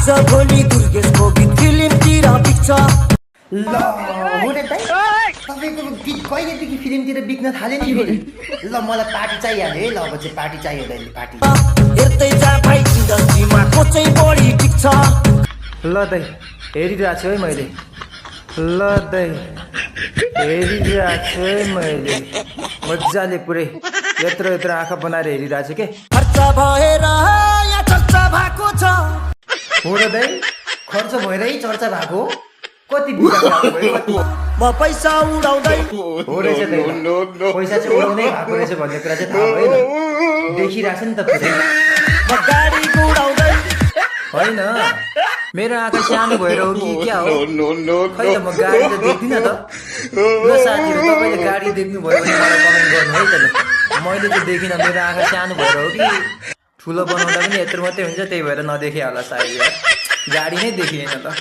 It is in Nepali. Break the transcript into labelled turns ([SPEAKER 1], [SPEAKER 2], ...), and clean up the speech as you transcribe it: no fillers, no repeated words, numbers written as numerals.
[SPEAKER 1] आज भोलि दुर्गेशको गीत फिल्मतिर बिक्छ।
[SPEAKER 2] ल मोरे दाइ तपाईँको गीत कहिलेदेखि फिल्मतिर बिक्न थाल्यो नि फेरि? ल मलाई पार्टी चाहिहाल्यो है। ल अब चाहिँ पार्टी चाहियो दाइ, पार्टी।
[SPEAKER 1] हेर्दै जा भाइ इन्डस्ट्रीमा को चाहिँ बढी बिक्छ।
[SPEAKER 2] ल दाइ हेरिरहेको छु है मैले। ल दाइ हेरिरहेको छु है मैले मजाले पुरै यत्रो यत्रो आँखा बनाएर हेरिरहेको छु के।
[SPEAKER 1] खर्च भएर या चर्चा भएको छ।
[SPEAKER 2] हो र दाइ खर्च भएरै चर्चा भएको? कति बिगा भयो कति?
[SPEAKER 1] म पैसा उडाउँदै
[SPEAKER 2] हो रहेछ दाइ, पैसा चाहिँ उडाउँदै भएको रहेछ भन्ने कुरा चाहिँ थाहा भयो नि, देखिरहेको छ नि त पुरै।
[SPEAKER 1] म गाडी उडाउँदै
[SPEAKER 2] होइन मेरो आँखा सानो भएर हो कि क्या हो? खै त म गाडी त देख्दिनँ त। ल साथीहरू तपाईँले गाडी देख्नुभयो भने मलाई कमेन्ट गर्नु है त। मैले त देखिनँ, मेरो आँखा सानो भएर हो कि ठुलो बनाउँदा पनि यत्रो मात्रै हुन्छ, त्यही भएर नदेखे होला सायद। गाडी नै देखिएन त।